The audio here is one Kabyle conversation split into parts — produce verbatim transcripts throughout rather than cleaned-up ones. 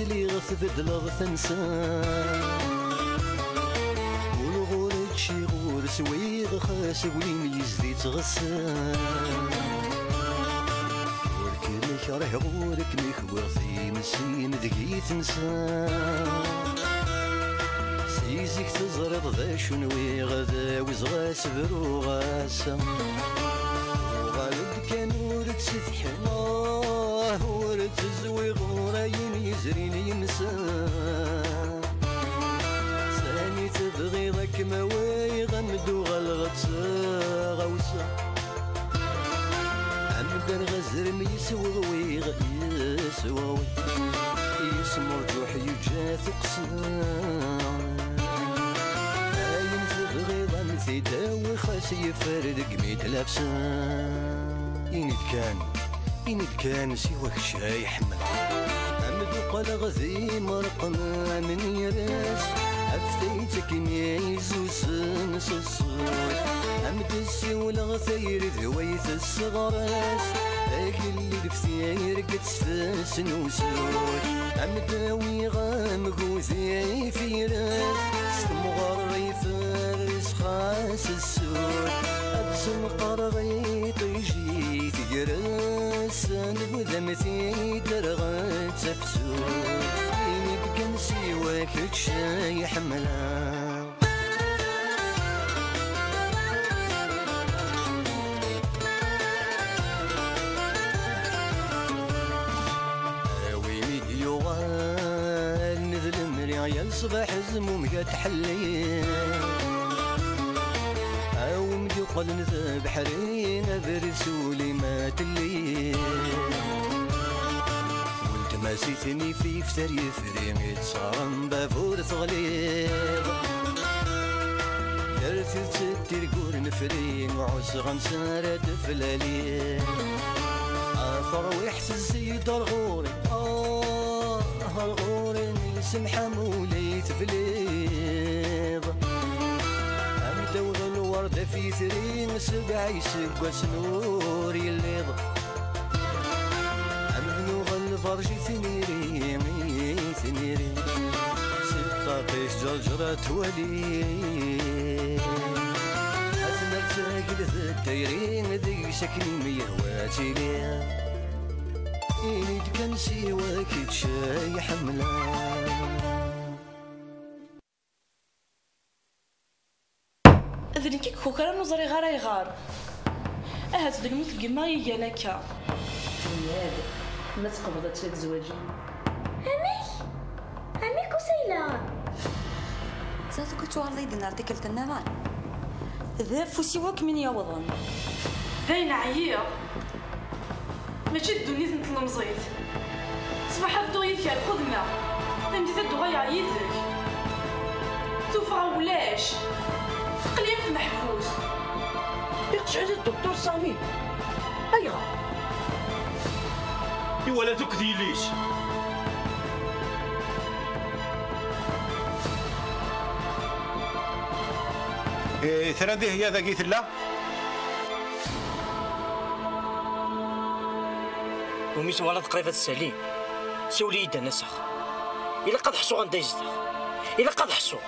Lliɣ tbeddleḍ tansa. Ur ɣur ččiɣ ur swiɣ, xas aglim yezdi ttɣessa. Ur kem-ikreh ur kem-ikwiɣ, times-im deg-i tensa. Si zik teẓriḍ d acu nwiɣ, d awezɣi ad s-bruɣ ass-a. Uɣal-d kan ur ttsetḥin, ah, ur ttezwiɣ ɣur ayen yezrin yemsa. Sani tebɣiḍ ad kem-awiɣ, am d-uɣaleɣ d taɣawsa. Am d-rreɣ azrem yesweɣwiɣ, yesweɣwi. Yesmurǧuḥ yeǧǧa tuqqsa. Ayen tebɣiḍ am t-id-awi, xas yeffer deg mi d-lafsa. Ini-d kan, ini-d kan, siwa kečč ay ḥemmleɣ. Am d-uqaleɣ d imerqem am nniras, ɣef tayet akken i zusen s ṣṣut. Am d-ssiwleɣ tayri d way tesseɣres, agellid f tirget s tesnusut. Am d-awiɣ amgud i tiras, s temɣer iferres xas ssut. Ad senqreɣ iṭij i tegres, nbda-m-t-id-rreɣ d tafsut. Ini-d kan siwa kečč ay ḥemmleɣ. A win i d-yuɣalen d lemri, yal ṣṣbeḥ zmumeg ad tḥelli. A win d-yuqlen d abeḥri, abrid s ul-im ad telli. Weltma-s i ten-ifif ter yefri, i tesɣerem bab ur teɣliḍ. Ar tidet tirgul nefri, ɛusɣen s ara d-flali. A tarwiḥt tezzi-d ar ɣur-i, ah, ar ɣur-i, semḥ-am ula i tebliḍ. Am d-awḍen lwerd af yitri, sebɛa iseggasen ur yelliḍ. Am d-nuɣal lberǧ i tniri, i tniri. Si ṭṭaq-is ǧerǧer ad twali. Ad nertagel d tayri, deg-s akken i mi yehwa ad tili. Ini-d kan siwa kečč ay ḥemmleɣ. D nekk i ikukran, ur ẓriɣ ara ayɣer. Ahat d lmut n yemma i igan akka. Tenna-d ma tqebḍ ad teg zzwaǧ-im. Amek? Amek usayla? Ẓriɣ-k ur tuɣaleḍ yid-neɣ tikkelt nniḍen. D afus-iw akk min yawḍen. Dayen ɛyiɣ. Mačči d ddunit n tlemẓit. Ṣṣbeḥ ad dduɣ yid-k ar lxedma, tameddit ad d-uɣaleɣ yid-k. Tuffɣa ulac. Aql-i am tmeḥbust. Iqcel-d Duktur Sami. Ayɣer? Iwala-t akk d yelli-s. Eh, tram Dihya dagi tella? Umi twalaḍ qrib ad tsali, siwel-iyi-d ad n-aseɣ. Ilaq ad ḥṣuɣ anda yezdeɣ. Ilaq ad ḥṣuɣ.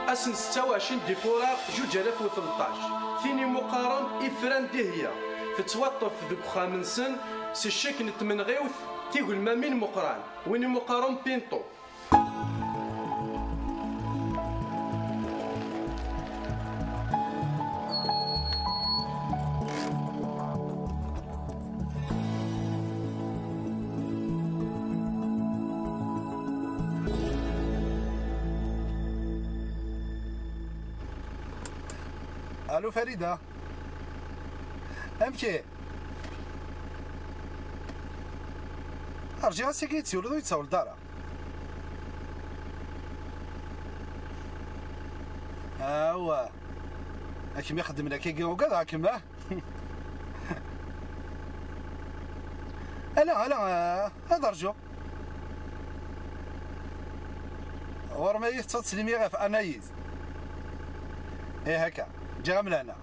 Ass n setta u ɛecrin di furar juǧ alaf u tleṭṭac, tin imuqqaren Ifran Dihya tettwaṭṭef deg uxxam-nsen s ccek n tmenɣiwt tigelmamin Muqran, win imuqqaren Pinṭu. Allo Farida. Amek i? Rǧiɣ ass-agi yettewled ur yettawel-d ara. Awa. Akem ixeddmen akkagi ugadeɣ-kem, ah? Ala, ala, ah, ad rǧuɣ. Ɣur-m ay tettɣettlim ɣef Anayiz. Ih, akka. Ǧǧiɣ-am lehna.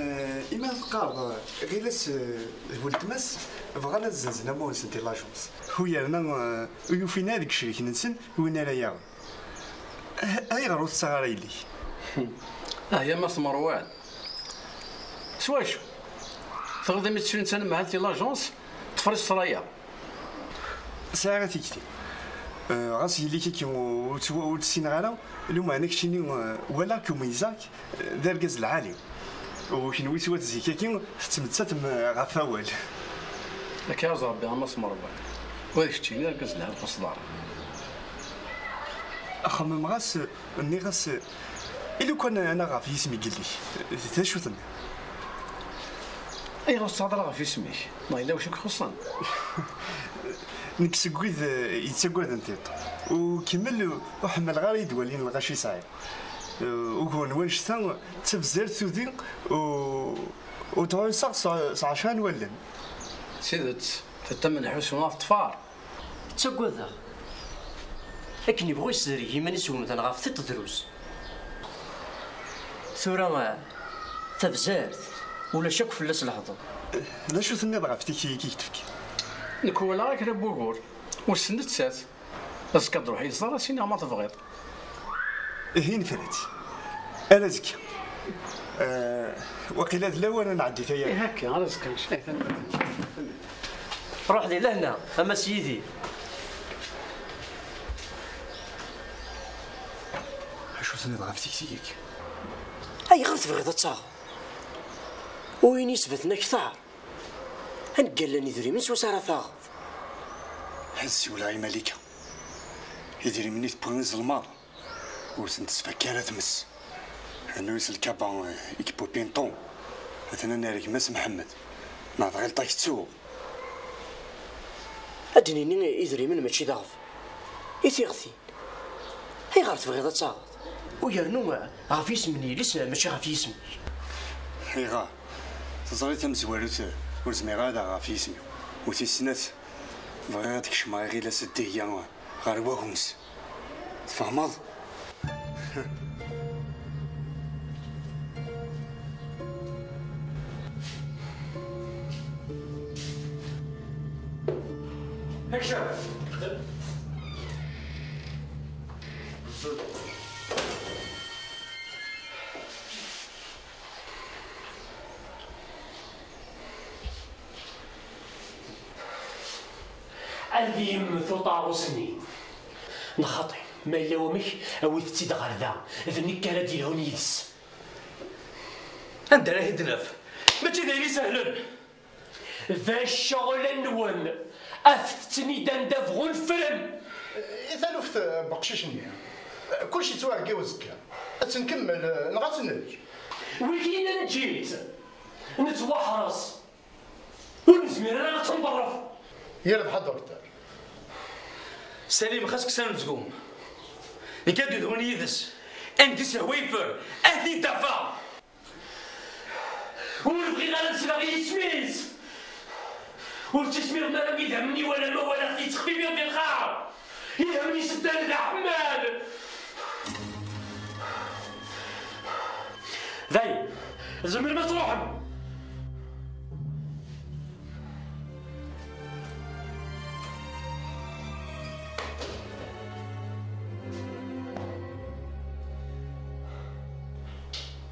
Eh, imi ara teqqareḍ, eh, ɣilas, eh, d weltma-s, bɣan ad zzenzen amur-nsen di l'agence. U yerna, eh, ur yufin ara deg icrik-nsen win ara yaɣen. Eh, ayɣer ur tettaɣ ara yelli-k? Ah, ya Mass Merwan. S wacu? Tɣiḍ imi tesrin d tanemhalt di l'agence, tefriṣ ssṛaya? Sɛiɣ tikti. Eh, ɣas yelli-k-agi ur tt-, ur tt-ssineɣ ara, lameɛna keččini, eh, walaɣ-k u meyyzeɣ-k, eh, d argaz lɛali. U kenwi s wat zik-agi tettmettatem, eh, ɣef wawal. Ad k-iɛaz Rebbi a Mass Merwan. Wa d keččini d argaz lɛali ɣef uṣdar. Xemmemeɣ-as, eh, Nniɣ-as, i lukan anaɣ ɣef yisem i yelli-k, d acu tenniḍ? Ayɣer ur tettaɣeḍ ara ɣef yisem-ik? Neɣ yella wacu i k-ixuṣṣen? Nekk seg wid, eh, yettaggaden tiṭ. U kemmel, ur ḥemmleɣ ara i d-walin lɣaci sɛiɣ. Eh, ugur n wannect-a, d tabzert tudi, u, u tɣunsa s, s ɛecra n wallen. D tidet, tiṭ am lḥus u am ṭṭfar. Ttaggadeɣ. Akken yebɣu yessedreg iman-is umdan ɣef tiṭ drus. Tura, tabzert, ulac akk fell-as lehdur. D acu tenniḍ ɣef tikti-agi i k-d-tefk? Nekk walaɣ-ak kra n wugur. Ur s nettat. Azekka ad d-ruḥ yeẓẓar, ad s-iniɣ ma tebɣiḍ. Ihi nefra-tt. Ar azekka. Eh, waqila d lawan ad nɛeddi tayari. Ih, akka, ar azekka, ncallah. Ruḥ di lehna, a Mass Yidir. Acu tenniḍ ɣef tikti-agi? Ayɣer tebɣiḍ ad taɣeḍ? Ur yesbaten akteṛ. Aneggal n idrimen s wacu ara taɣeḍ? Ad siwleɣ i Malika. Idrimen i tewwi izelmaḍ. Ur ten-tesfakk ara tmes. Rnu s lkaba i yewwi Pinton. Atan ad nergem Mass Mḥemmed. Neɣ tɣileḍ ad k-ttuɣ? Ad d-nini idrimen mačči d aɣbel. I tiɣti? Ayɣer tebɣiḍ ad taɣeḍ? U yernu ɣef yisem n yelli-s mačči ɣef yisem-ik. Ayɣer? Teẓriḍ tamezwarut ur zmireɣ ad aɣeɣ ɣef yisem-iw. U tis snat, bɣiɣ ad kecmeɣ iɣil-as dihya ɣer wagens. Tfehmeḍ? Kcem! Ad yemmet uṭarus-nni. Nxaṭi, ma yella wamek, awit-tt-id ɣer da, d nekk ara d-yelhun yid-s. Anda ara t-id-naf? Mačči d ayen isehlen. D ccɣel-nwen, afet-ten-id anda bɣun ffren. I taluft n weqcic-nni? Kullec yettwaɛeggi uzekka. Ad tt-nkemmel neɣ ad tt-neǧǧ? Wigi i neǧǧ-itt, nettwaḥres. Ur nezmir ara ad tt-nḍerref. Yerbeḥ a Docteur. Salim, xas kkes anezgum. Nekk ad d-dɛun yid-s. Anda i s-yehwa yeffer, ad t-id-afeɣ. Ur bɣiɣ ara ad sleɣ i yisem-is. Ur ttismiḍen ara idammen-iw alamma walaɣ-t yettexbibiḍ di lqaɛa. Idammen-is ddan d aḥemmal. Dayen, tzemrem ad tṛuḥem.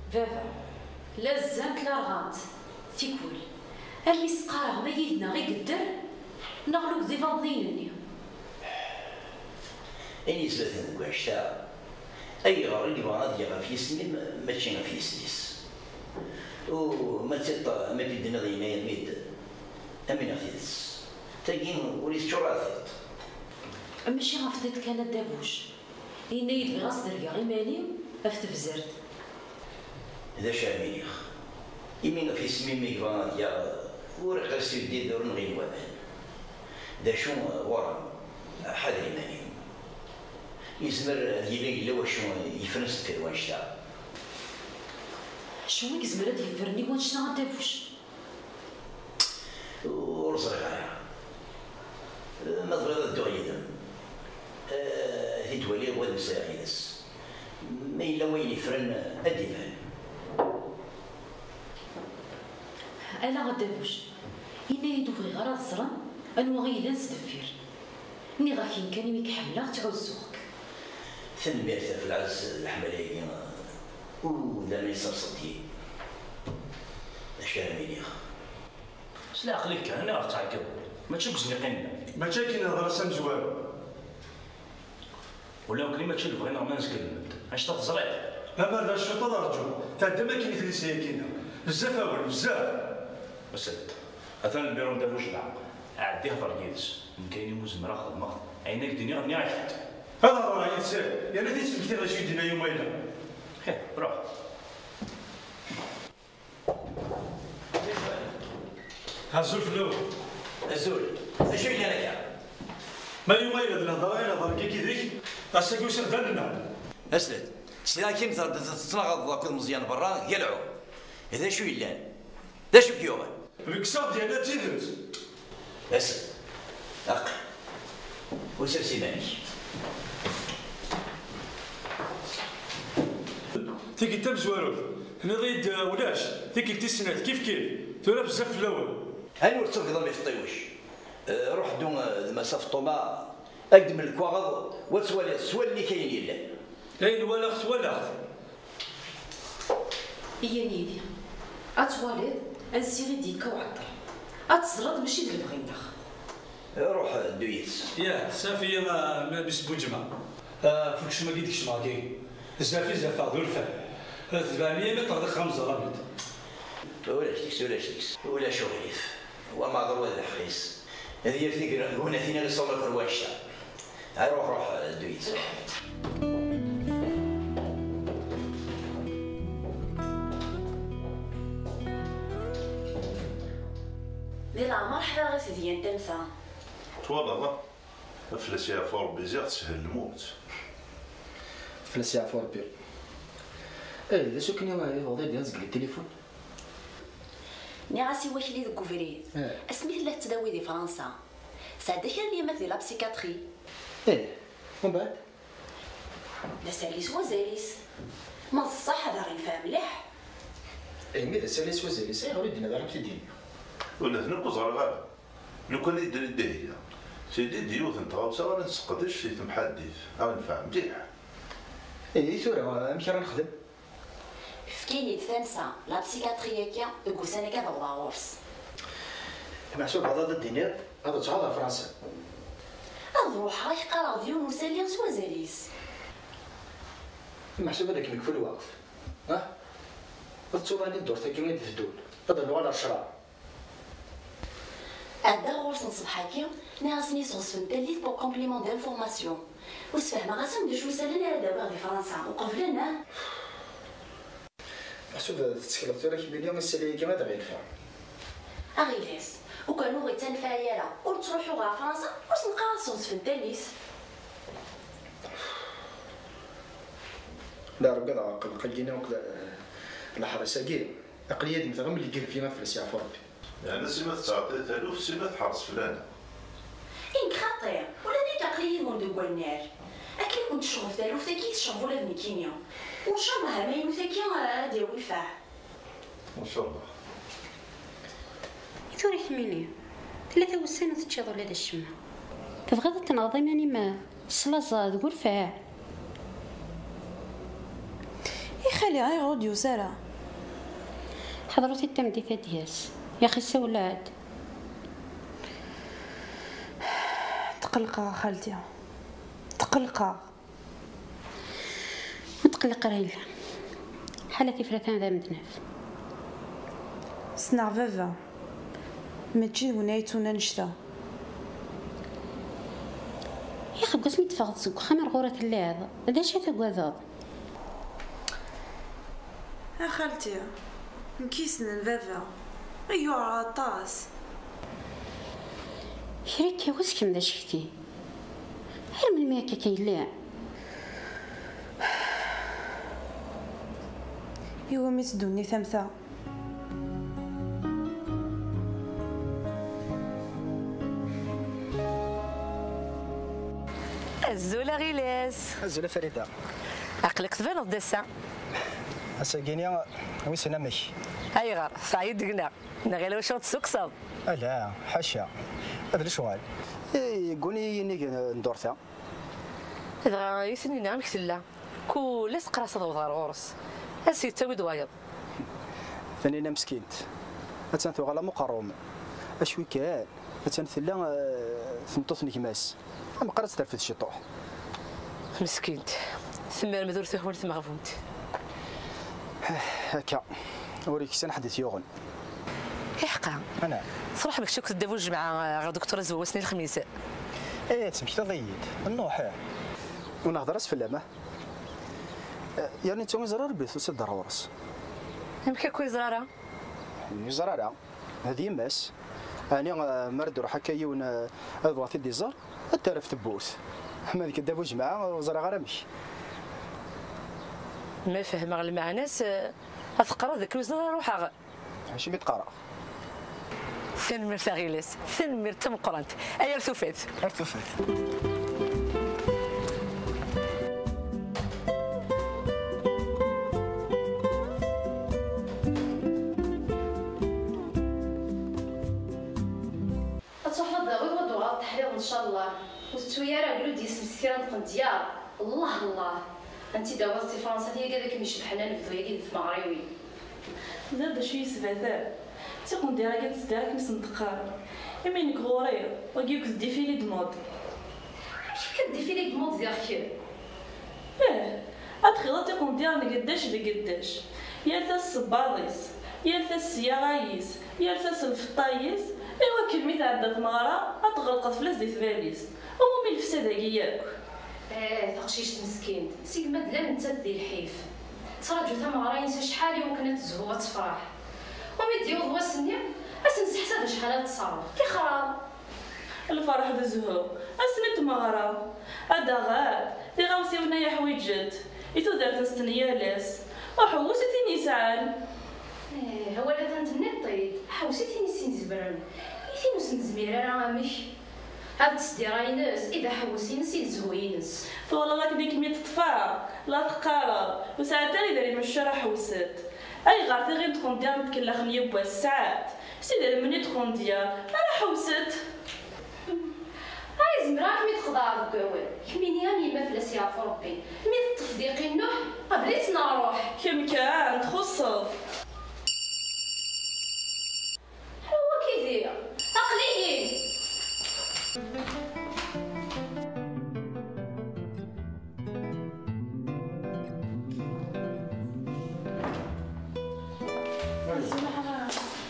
Baba, la zzant, la rɣant, tikwal. Almi s-qqareɣ ma yid-neɣ i yedder, neɣ lug d ibaḍniyen-nni. Ayen yesbaten deg wannect-a, ayɣer i yebɣa ad yaɣ ɣef yisem-im, mačči ɣef yisem-is? U ma d tiṭ, ma k-id-tenniḍ yenna-yam-id, amin ɣef tidet. Tagi ur yeteččur ara tiṭ. Mačči ɣef tiṭ kan a Dda Buc. Yenna-yi-d bɣiɣ ad s-dergeɣ iman-iw ɣef tebzert. D acu ara m-iniɣ? Imi ɣef yisem-im i yebɣa ad yaɣ, ur iqqir s ibdid ur nɣin waman. D acu ɣur-m? Ḥader iman-im. Yezmer ad yili yella wacu yeffren sdeffir wannect-a. Acu i yezmer ad yeffren i wannect-a a Dda Buc? Ur ẓriɣ ara. Ma tebɣiḍ ad dduɣ yid-m, eh, ad t-id-waliɣ u ad meslayeɣ yid-s. Ma yella wayen yeffren, ad d-iban. Ala a Dda Buc, yenna-yi-d ur bɣiɣ ara ad ẓren anwa i yellan s deffir. Nniɣ-ak-in kan imi k-ḥemmleɣ ttɛuzzuɣ-k. Tanemmirt ɣef lɛezz d leḥmala-agi, u d ayen i sserseḍ deg-i. D acu ara m-iniɣ? S leɛqel-ik kan, aniɣer tettɛeggiḍeḍ? Mačči deg uzniq i nella. Mačči akken ihḍer-as amezwaru. Ula nekkni mačči lebɣi-nneɣ ma nezgel lmend. Annect-a teẓriḍ. Amer d acu ad rǧu. Tɛeddam akken i tlisa-agi-nneɣ. Bezzaf awal, bezzaf. Usa-d. Atan lbiru n Dda Buc leɛqel. Ɛeddi hḍer yid-s. Nekk ayen umi zemreɣ xedmeɣ-t. Ayen ay k-d-nniɣ nniɣ-ak-t-id. Ad hḍreɣ yid-s, yerna ad t-id-smektiɣ d acu i d-yenna yumayla. Ih, ruḥ. Azul fell-awen. Azul. D acu yellan akka? Ma yumayla d lehḍer ay nehḍer akka yid-k, ass-agi usiɣ-d ad nenna. Aslet, sliɣ-ak-in tettnaɣeḍ akked Meẓyan berra, gelɛu. D acu yellan? D acu k-yuɣen? Bekkseɣ-d yerna d tidet. Asel. Aq. Ur sers iman-ik. Tikkelt tamezwarut, tenniḍ-iyi-d, uh, ulac. Tikkelt tis snat, kif kif. Tura bezzaf fell-awen. Ayen ur tettebdiḍ mi teṭṭiwec. Uh, ruḥ ddu, uh, d Massa Feṭṭuma, ad k-d-mel lekwaɣeḍ, wa twaliḍ s wallen-ik ayen yellan. Ayen walaɣ twalaɣ-t. Iyya yid-i. Ad twaliḍ, ansi i d-yekka uɛeṭṭar. Ad teẓreḍ mačči d lebɣi-nneɣ. Ruḥ, ddu yid-s. Yah, safi, a, a Miss Buǧma. A, ɣef ukecm-agi d-kecmeɣ deg-i. Zdafi, zafeɣ d urfan. A, tebɛem-iyi mi ṭṭerḍiqeɣ am ẓẓlamit. Ulac deg-s, ulac deg-s. Ulac uɣilif. Wa maɛdur wa d lḥeqq-is. Ad yir tignatin ara iṣawel akk ar wannect-a. Ay, ruḥ, ruḥ, ddu yid-s. Di leɛmer ḥdaɣ i tedyant am ta. Twalaḍ, ah? Fell-as yeɛfu Rebbi, ziɣ teshel lmut. Fell-as yeɛfu Rebbi. Eh, d acu akken i, i tebɣiḍ ad d-tezgel tilifun? Nniɣ-as i wakli deg ubrid, eh, asmi tella tettdawi di Fransa, tesɛedda kra n yemma di la psychiatrie. Eh, umbeɛd? D asali s wazal-is. Ma d ṣṣeḥ, ad aɣ-infeɛ mliḥ. Eh, mi d asali s wazal-is, ayɣer ur d-yenniḍ ara am-t-id-yini? Ula d nekk ur ẓriɣ ara. Lukan i d-, i d-iheyya, tili d yiwet n tɣawsa ara nesseqdec si temḥaddit, ad aɣ-tenfeɛ mliḥ. Eh, i tura, amek ara nexdem? Efk-iyi-d tansa, la psychiatrie-agi, deg ussan-agi ad awḍeɣ ɣur-s. Meḥsub ad d-tiniḍ ad ttruḥeḍ ɣer Fransa? Ad ruḥeɣ, ad k-qqareɣ d yiwen usali s wazal-is. Meḥsub ad kem-ikfu lweqt, ah? Ad tettuḍ ani ddurt-agi i d-teddun, ad nuɣal ɣer ccṛeɛ. Ɛeddaɣ ɣur-sen ṣṣbeḥ-agi, nniɣ-asen i sɣezfen tallit pour complément d'information. U sfehmeɣ-asen d acu isallen ara d-awiɣ di Fransa, u qeblen, ah? Meḥsub tettekleḍ tura kemmini isali-agi ad aɣ-yenfeɛ? Aɣilas, ukan ur ɣ-ittanfaɛ ara, ur ttruḥuɣ ɣer Fransa, ur sen-qqareɣ sɣezfen tallit. La, ugadeɣ aqelleq-agi-nni akked, eh, leḥris-agi. Aql-iyi ad mmteɣ am lgirbi, ad fell-as yeɛfu Rebbi. Yeɛni sima tettɛeṭṭi taluft, sima tḥerṣ fell-aneɣ. Ink xaṭi, ula d nekk aql-iyi yid-wen deg wannar. Akken i kent-tecɣeb taluft-agi, tecɣeb ula d nekkini. Ncallah amaynut-agi, ah, ad d-yawi lfeɛ. Ncallah. I tura kemmini, tlata wussan ur teččiḍ ula d acemma. Tebɣiḍ ad tenɣeḍ iman-im, ah? S laẓ deg urfeɛ. I xali, ayɣer ur d-yusi ara? Ḥeḍrut-id tameddit ad d-yas. Yaxi ssawel-d. Tqelqeɣ a xalti. Tqelqeɣ. Ur tqelleq ara yella. Ḥala tifrat-a d amednab. Ssneɣ baba. Mačči d win ay yettun annect-a. Yax, deg wasmi d-teffɣeḍ seg uxxam ar ɣur-i telliḍ, d acu i tagadeḍ? A xalti, nekk yessnen baba, yewɛer aṭas. Kra akka wiskem d acetki. Ar melmi akka kan yella? Iwumi-tt ddunit am ta? Azul a Ɣilas. Azul a Farida. Aql-ak tbaneḍ-d ass-a. Ass-agi-ni, wissen amek? Ayɣer? Teɛyiḍ deg-neɣ? Neɣ yella wacu tessukkseḍ? Ala, ḥaca. D lecɣal. Eh, yegguni-yi yinig n ddurt-a. Dɣa i Taninna amek tella? Kul ass teqqar-as ad awḍeɣ ɣer ɣur-s. Ass yettawi-d wayeḍ. Taninna meskint. Attan tuɣal am uqerrum. Acwi kan. Attan tella, eh, tmeṭṭut n gma-s. Ameqqar ad terfed ciṭuḥ. Meskint. Tmermed ur tuhwi tmeɣbunt. Akka. Ur iksan ḥedd i t-yuɣen. Iḥqa. Ana. Truḥ mek cukk tedda bu jemɛa ɣer doktor azwu wass-nni lexmis. Eh, tmektaḍ-iyi-d. Nruḥ, eh. Ur nehder as fell-am, ah. Eh, yerna netta ur yeẓri ara belli tusa-d ar ɣur-s. Amek akk ur yeẓri ara? Ur yeẓri ara. D yemma-s. Ɛni, eh, mi ara d-iruḥ akka yiwen, eh, ad bɣa t-id-iẓer, ad t-terr ɣef tewwurt. Ma d kedda bu jemɛa, ur ẓriɣ ara amek. Ma fehmeɣ lmeɛna-s, eh, ad teqqareḍ d akken ur zmireɣ ara ad ruḥeɣ. Acimi d-qqareɣ? Tanemmirt a Ɣilas, tanemmirt tameqqrant. Ay ar tufat. Ar tufat. Ad truḥeḍ ad d-tawiḍ, ad d-tuɣaleḍ teḥliḍ ncallah. Ur tettu ara aglu d-yesmestir ad neqqen dyaṛ. Allah, Allah. Anti d-tawiḍ si Fransa tiyagi ad akem-icebḥen anebdu-yagi di tmeɣriwin. Ẓriɣ d acu yesbatan. D tiqendyar-agi n tesdar akken i sen-teqqar. Imi nekk ɣur-i, wagi akked défilé de mode. Amek akka défilé de mode diɣ kemm? Ih, ad txiḍeḍ tiqendyar n geddac d geddac. Yal ta s sebbaḍ-is, yal ta s syaɣa-is, yal ta s lfeṭṭa-is, i wakken mi tɛedda tmeɣra, ad tɣelqeḍ fell-as di tbalizt. Umi lefsad-agi yakk? Eh, taqcict meskint, segmi d-llan nettat di lḥif. Tettraǧu tameɣra-ines acḥal i wakken ad tezhu, ad tefreḥ. Umi d-yaweḍ wass-nni, ad s-nesseḥsab acḥal ad tesserf. Tixraḍ! Lferḥ d zzhu, ass-nni n tmeɣra. Ad aɣeḍ tiɣawsiwin ay ḥwiǧent i tudert-nsent n yal ass. Uḥewwes i tin yesɛan. Eh, awal atan tenniḍ-t-id, ḥewwes i tin i s-inezbren. I tin ur s-nezmir ara, amek? Ad tesdir ayen-is, i d aḥewwes-ines, i d zzhu-ines. Twalaḍ akken i kem-id-teṭṭfeɣ, la teqqareḍ, ur sɛant ara idrimen s ara ḥewwsent. Ayɣer tiɣin tqendyar n tkellax n yiwwas sɛant s idrimen i tqendyar ara ḥewwsent? Ay, zemreɣ ad kem-id-qeḍɛeɣ deg wawal. Kemmini am yemma fell-as yeɛfu Rebbi. Mi teṭṭef diqi Nuḥ, qbel-itt neɣ ruḥ. Kemm kan txuṣṣeḍ. Anwa wagi diɣ? Aql-iyi!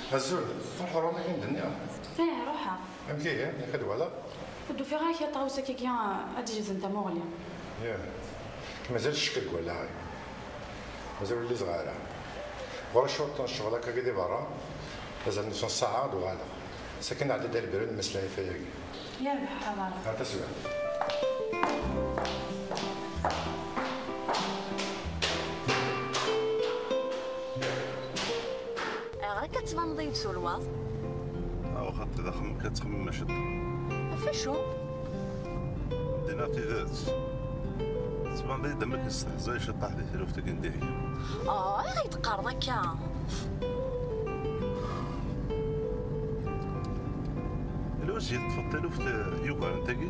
Azul, truḥeḍ ɣer wakken d-nniɣ? Ih, ruḥeɣ. Amek ihi? Yak ad walaɣ. Ur d-ufiɣ ara kra n tɣawsa akka ad d-jebden tamuɣli. Yah. Mazal ccek deg wallaɣ-iw. Mazal ur lliẓeɣ ara. Ɣur-i cwiṭ n ccɣel akka di berra. Mazal nus n ssaɛa ad uɣaleɣ. Sakin nɛeddi-d ar lbiru ad nemmeslay ɣef wayagi. Yerbeḥ, a Ḍarra. Ha taswiɛt. Ayɣer akka tettbaneḍ-iyi-d tulwaḍ? Aw xaṭi, d axemmem kan tettxemmim a ciṭṭaḥ. Ɣef acu? Ddineɣ tidet. Tettbaneḍ-iyi-d am akken testehzayeḍ ciṭṭaḥ di taluft-agi n dihin. Ah, ayɣer i d-teqqareḍ akka? Lewz i teṭṭfeḍ taluft yugaren tagi?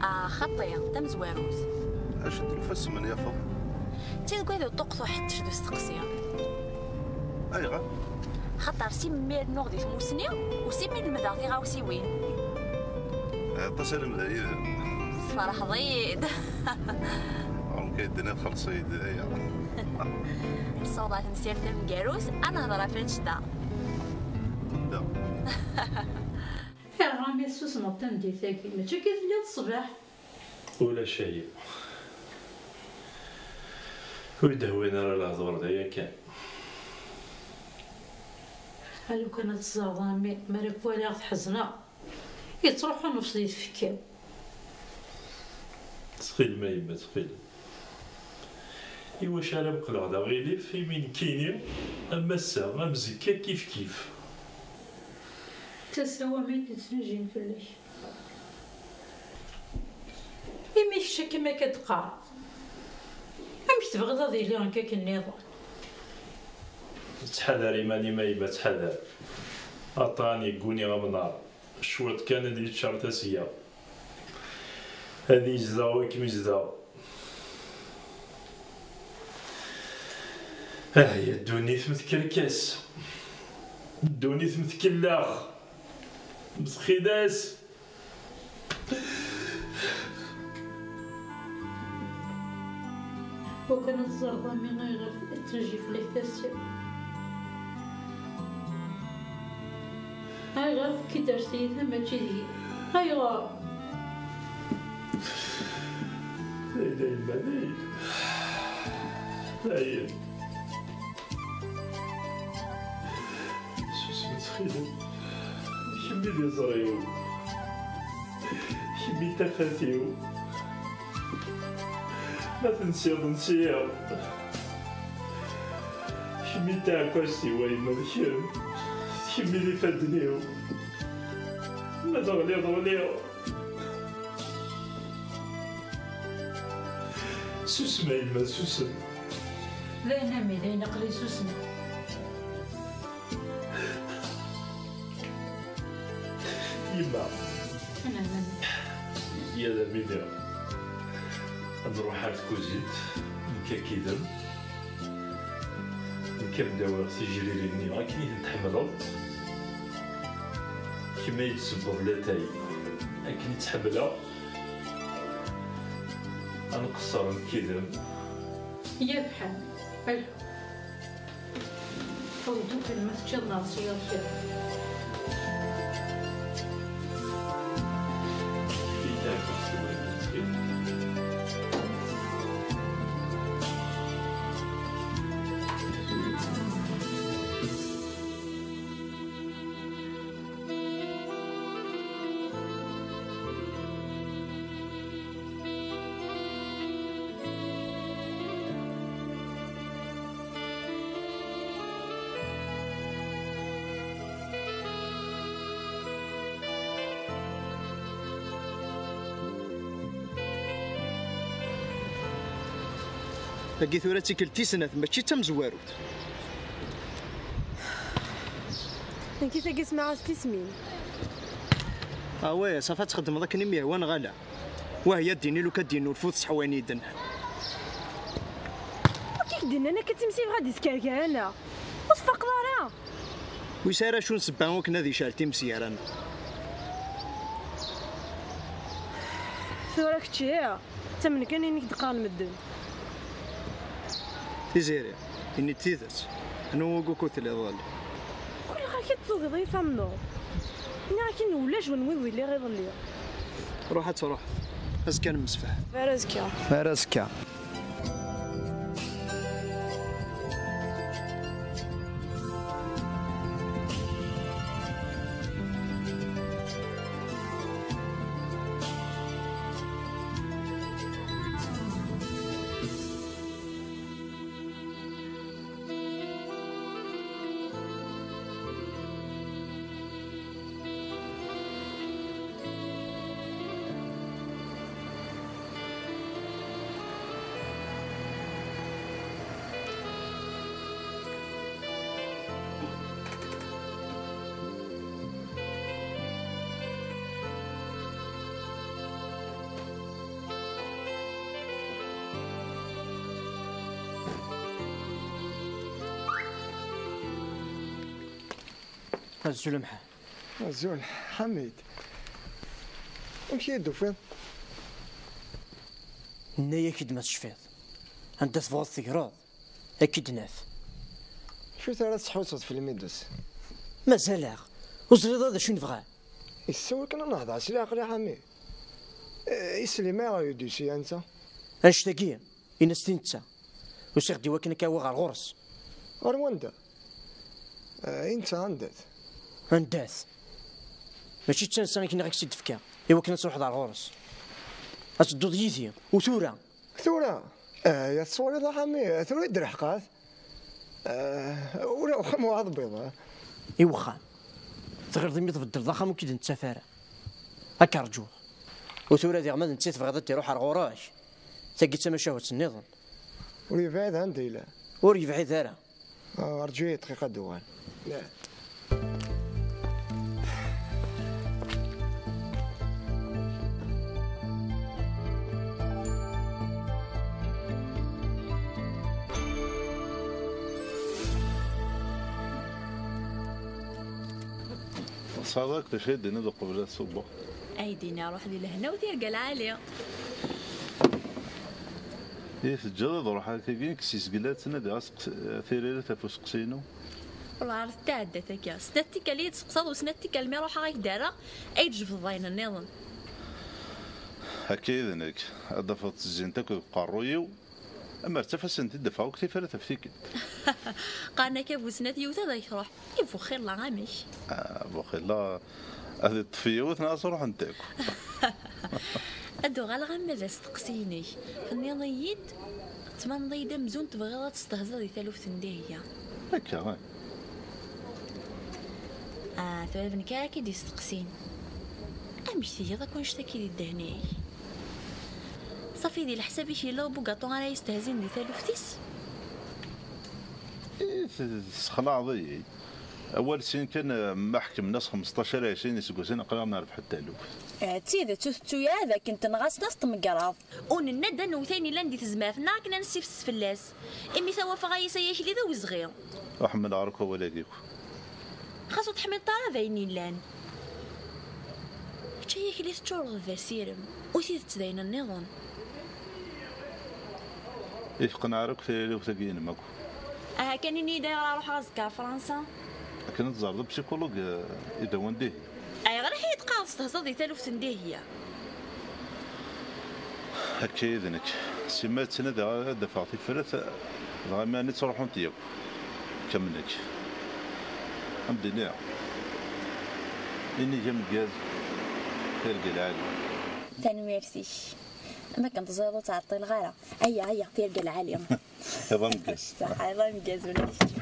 Ah, xaṭi, tamezwarut. Acu n tlufa tesmenyafeḍ? D tin deg wayed uṭuqṭuḥ ḥettec d usteqsi. Ayɣer? Xaṭer si mmi rnuɣ di tmusni, u si mmi lemdeɣ tiɣawsiwin. Aṭas ara lemdeɣ yid-m. Tferḥeḍ-iyi-d. Ɣur-k ay d-tenniḍ xelleṣ-iyi-d aya. Nessaweḍ ɣer temsirt tameggarut, ad nehder ɣef annect-a. Tedda. Ayɣer a mmi tessusmeḍ tameddit-agi? Mačči akka i telliḍ ṣṣbeḥ? Ulac a yemma. Ur yi-d-hwin ara lehdur d aya kan. A lukan ad teẓreḍ a mmi, mi ara k-walaɣ tḥezneɣ, yettruḥu nnefs di tfekka-w. Ttxil-m a yemma, ttxil-m. Iwacu ara mqleɣ d aɣilif imi nekkini am ass-a am zekka kif kif? D tasa-w a mmi i d-yettnejjin fell-ak. Imi kečč akka mi akka d-teqqareḍ, amek tebɣiḍ ad iliɣ nekk akken nniḍen? Ttḥadar iman-im a yemma, ttḥadar. Aṭṭan yegguni amnar. Cwiṭ kan ad yeččar tasga. Ad yezdeɣ wakem izdeɣ. Ah ya ddunit m tkerkas. Ddunit m tkellax. M txidas. Wakan ad teẓreḍ a mmi ayɣef i ttaǧǧi fell-ak tasa-w. Ayɣer tekkiḍ ar tiyita mačči deg-i? Ayɣer? Ay d ayman-iw. Ay. Susem ttxil-m. Kemm i d iẓri-w. Kemm i d tafat-iw. Ma tensiḍ nsiɣ. Kemm i d taɛekkazt-iw a yemma d kemm. Kemm i d ifadden-iw. Ma teɣliḍ ɣliɣ. Susem a yemma, susem. D ayen a mmi, d ayen aql-i susmeɣ. Yemma. Anɛam. Yal amini ad nruḥ ar tkuzint, nekk akkidem, nekk ad m-d-awiɣ tijririn-nni akken i tent-tḥemmleḍ, kemm ay d-tessewweḍ latay akken i tt-ḥemmleɣ, ad nqeṣṣer nekkidem. Yebḥen. Aw, ddukel ma teččiḍ neɣ teswiḍ kra. Tagi tura d tikkelt tis snat, mačči d tamezwarut. Nekki tagi smaɣ-as tismin. Away, safa ad txeddmeḍ akken i m-yehwa neɣ ala? Wah ya ddin i luka ddin ur fut seḥwayen i d-nnan. Wakk i k-d-nnan akka d timsi yebɣa ad iskerger-aneɣ. Ur tfaqeḍ ara? Wis ara acu n ssebba wakken ad icɛel times gar-aneɣ. Tura kečči, ttamen kan ayen i k-d-qqaren medden. Tiziri, ini-d tidet. Anwa wukud telliḍ iḍelli? Kul ɣer-k ad tugiḍ i tamneḍ. Nniɣ-ak-in ulac win wid iliɣ iḍelli. Ruḥ ad truḥeḍ. Azekka ad nemsefham. Ar azekka. Ar azekka. Azul a Mḥa. Azul, Ḥamid. Amek i yi-d-tufiḍ? Nna-yak-id ma tecfiḍ. Anda tebɣuḍ tegreḍ, ad k-id-naf. Acu ara tesḥusseḍ f Lmidus? Mazal-aɣ. Ur ẓriḍ ara d acu i nebɣa? Yessawal kan ad nehder s leɛqel a Ḥami. Eh, isellem-aɣ Yudusi anta? Annect-agi, in-as-t i netta. Usiɣ-d i wakken ad k-awiɣ ɣer ɣur-s. Ɣer wanda? Eh, i netta anda-t? Anda-t? Mačči d tansa i k-nniɣ ad k-tt-id-fkeɣ, i wakken ad truḥeḍ ɣer ɣur-s. Ad tedduḍ yid-i, u tura. Tura? Eh, ya tettwaliḍ a Ḥami, tura i d-reḥqat. Eh, ula axxam uɛad biḍ, eh. I wexxam. Tɣileḍ imi tbeddleḍ axxam ur k-id-nettaf ara? Ad k-rǧuɣ. U tura diɣ ma d netta i tebɣiḍ ad d-iruḥ ar ɣur-k, tagi d tamacahut nniḍen. Ur yebɛid anda yella. Ur yebɛid ara. آه، أرجو دقيقة دوان. لا. Tesɛiḍ akk d acu ay d-tiniḍ uqbel ad ṣubbeɣ? Ay d-iniɣ ruḥ di lehna u tirga lɛali. I teǧǧiḍ ad ruḥeɣ akkagi, nekk s izgel ad ttnadiɣ aseqs-, tiririt ɣef useqsi-inu? Werɛad tetɛedda takka. Snat tikkal i yi-d-tseqsaḍ u snat tikkal mi ruḥeɣ ad k-d-rreɣ, ay d-tjebdeḍ ayen nniḍen. Akka i d nekk. Ad d-tafeḍ ttezzint akk deg uqerruy-iw. Amer ttaf ad sen-id-afeɣ akk tifrat ɣef tikkelt. Qqaren akka bu snat yiwet ad ak-truḥ. I bu xilla, amek? Ah, bu xilla, ad iṭṭef yiwet neɣ ad ruḥent akk. Ad uɣaleɣ am d asteqsi-inek. Tenniḍ-iyi-d, tettbaneḍ-iyi-d amzun tebɣiḍ ad testehziḍ di taluft n Dihya. Akka, eh. Ah, tura d nekk ara k-id-isteqsin. Amek tgiḍ akk annect-agi di ddehn-ik? Safi, di leḥsab-ik yella ubugaṭu ara yestehzin di taluft-is? I t-, tessexlaɛeḍ-iyi. Awal sin kan, eh, ma ḥekmen-as xmesṭac ar ɛecrin iseggasen, aql-aɣ nerbeḥ-d taluft. Eh, d tidet, ur tettu ara d akken tenɣa snat tmegraḍ. U nenna-d ad newwet ayen yellan di tezmert-nneɣ akken ad nessifses fell-as. Imi tawafeɣ-as ay akli d awezɣi. Ur ḥemmleɣ ara akk awal-agi akk. Xas ur tḥemmleḍ ara d ayen yellan. Kečč ay akli teččureḍ d asirem, u tidet d ayen nniḍen. I teqneɛ ara akk tiririt-agi-inem akk. Aha kan ini-yi-d ayɣer ara ruḥeɣ azekka ar Fransa. Akken ad teẓreḍ apsikulug, eh, i d awen-d ihi. Ayɣer i yi-d-teqqareḍ testehzaḍ di taluft n Dihya? Akka i d nekk. Simmal ttnadiɣ ad d-afeɣ tifrat, dɣa mi ttruḥunt yakk. Kam nekk. Ad m-d-iniɣ. Inig ameggaz, tirga lɛali. Tanemmirt-ik. Am akken teẓriḍ ur ttɛeṭṭileɣ ara. Aya, aya, tirga lɛali. Iḍ ameggaz. Ṣaḥa, iḍ ameggaz ula d kečč.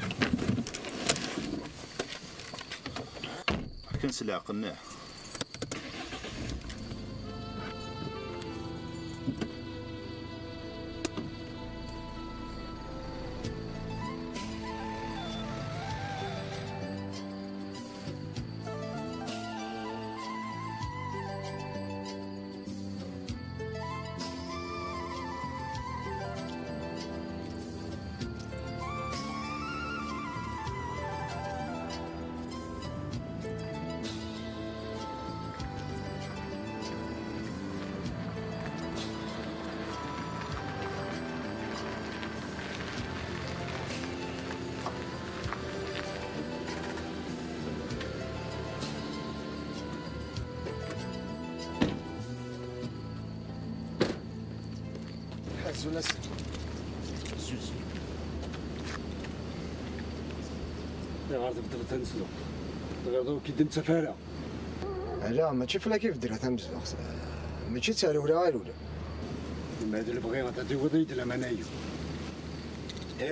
Akken s leɛqel-nni. Azul ass. Zuzi. Ayɣer tbeddleḍ tanesduɣt? Ayɣer ur k-id-nettaf ara? Ala, mačči fell-ak i beddleɣ tamezduɣt. Mačči d tarewla i rewleɣ. Ma d lebɣi ad d-tawiḍ-iyi-d laman-ayi.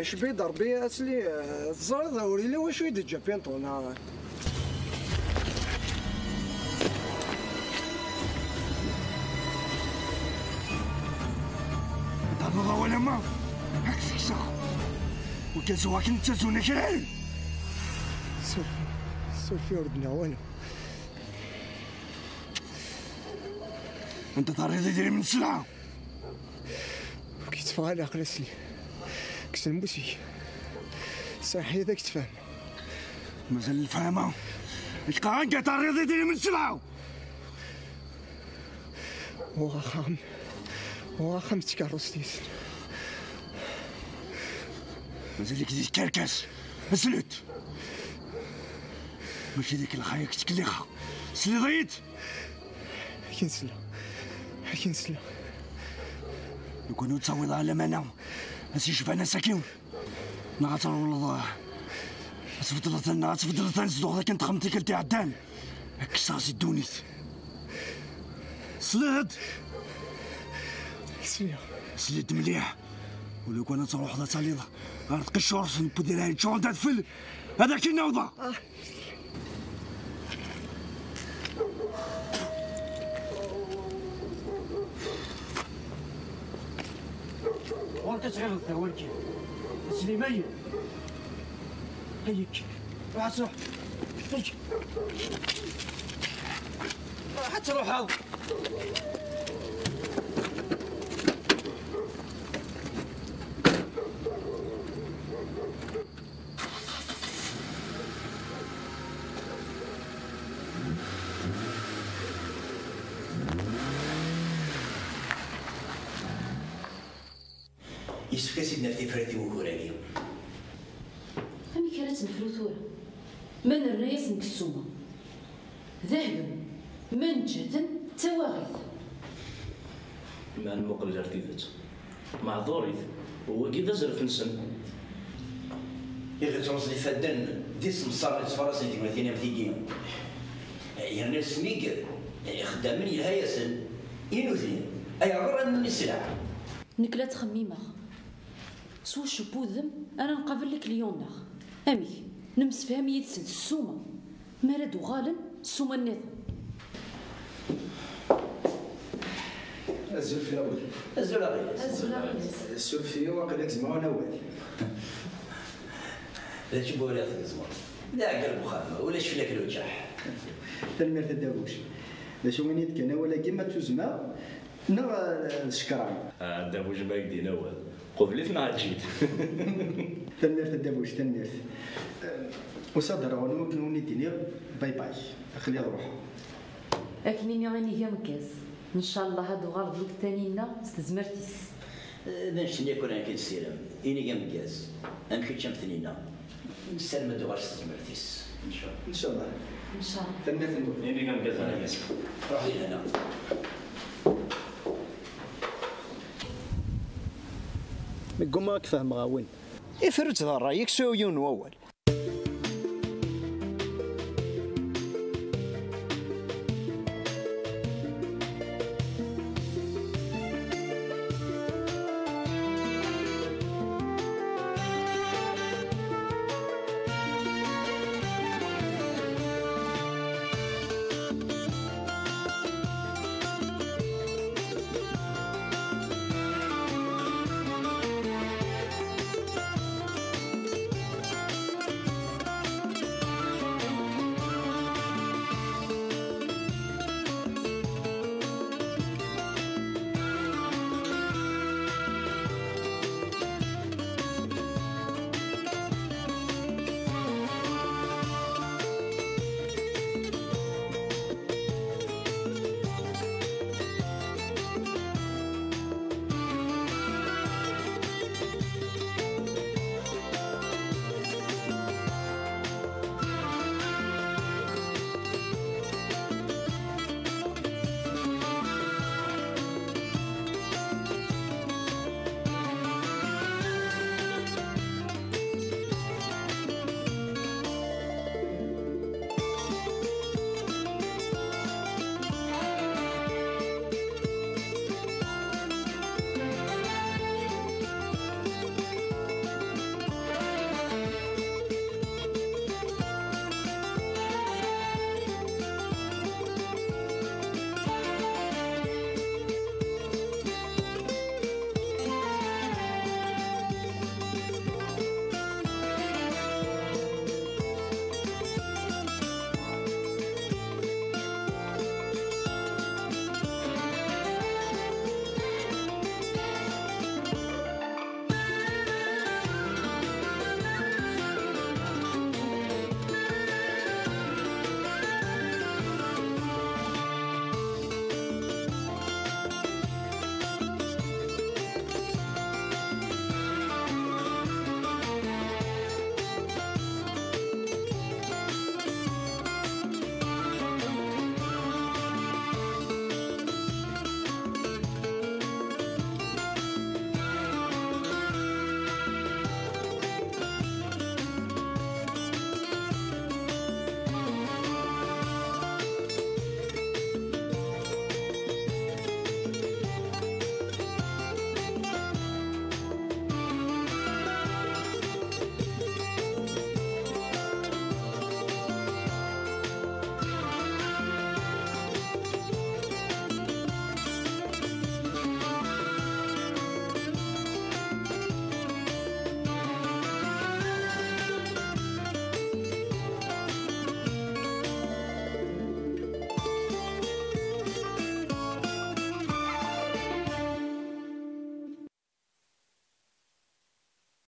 Icbi-d Ṛebbi asli, eh, teẓriḍ ur yelli wacu i d-teǧǧa Pinṭu, neɣ? Ad d-ternuḍ awal ama ad k-ssekseɣ. Ur k-zuɣ akken ttazun akraren. Surfi, surfi ur d-nniɣ walu. Anda terriḍ idrimen n sselɛa? Ur k-yetteffeɣ ara leɛqel asli. Kkes lmus-ik. Saḥit ad k-tefhem. Mazal lefhama. Nekk qqareɣ anda terriḍ idrimen n sselɛa. Uɣ axxam. Uɣ axxam d tkeṛṛust-is. Mazal-ik di tkerkas. Slet. Mačči d akken lxir i k-ttkellixeɣ. Tesliḍ-iyi-d? Akken sla. Akken sla. Lukan ur ttawiḍ ara lamana, ad s-yecban ass-agi. Neɣ ad trewleḍ, ad tbeddleḍ, neɣ ad tbeddleḍ tanezduɣt akken texdem tikkelt iɛeddan. Ad k-kkseɣ si ddunit. Tesliḍ-d? Sliɣ. Sliɣ-d mliḥ. Ulukan ad truḥeḍ ad taliḍ ɣer tqeccuṛt n Budirɛin tcuɣel d adfel, ad ak-in-awḍeɣ. Ɣur-k ad tɣileḍ d awal kan. Slimayen. هيك، روح تروح. هيك، روح تروح. Yessefk ad s-id-naf tifrat i wugur-agi. Amek ara tt-nefru tura? Ma nerna-yasen deg ssuma, d ahdum. Ma neǧǧa-ten, d tawaɣit. Ma nmuqel ɣer tidet, meɛdurit, wagi d azref-nsen. Iɣ ittruẓen ifadden d isemsaren ittfarasen tignatin am tigi. Yerna asmi ixeddamen yelha-yasen, i nutni, ayɣer ara nni sselɛa? Nekk la ttxemmimeɣ. S wacu n wudem ara nqabel lekliyon-nneɣ? Amek? Nemsefham yid-sen s ssuma. Mi ara d-uɣalen, ssuma nniḍen. Azul fell-awen. Azul a Ɣilas. Azul a Ɣilas. Suref-iyi, waqila gezmeɣ-awen awal. D acu n wawal i ɣ-tgezmeḍ? D aɛeggal n uxxam, ulac fell-ak lewǧaḥ. Tanemmirt a Dda Buc. D acu, ini-d kan awal-agi ma ttuzmeɣ neɣ, eh, d ccekran? Ah, Dda Buc ma ak-d-yenna awal, qubel-it neɣ eǧǧ-it. Tanemmirt a Dda Buc, tanemmirt. Eh, usiɣ-d ar ɣur-wen wakken ad wen-id-iniɣ bye bye, aql-i ad ruḥeɣ. Akken iniɣ inig ameggaz, ncallah ad d-tuɣaleḍ lweqt Taninna s tezmert-is. Eh, d annect-nni akk ara nekk nessirem, inig ameggaz, am kečč am Taninna. Nessaram ad d-tuɣal s tezmert-is. Ncallah. Ncallah. Ncallah. Tanemmirt-nwen. Inig ameggaz a Ɣilas. Ruḥ di lehna. Neggumma ad k-fehmeɣ a win. Ifru-tt d ṛṛay-ik s yiwen n wawal.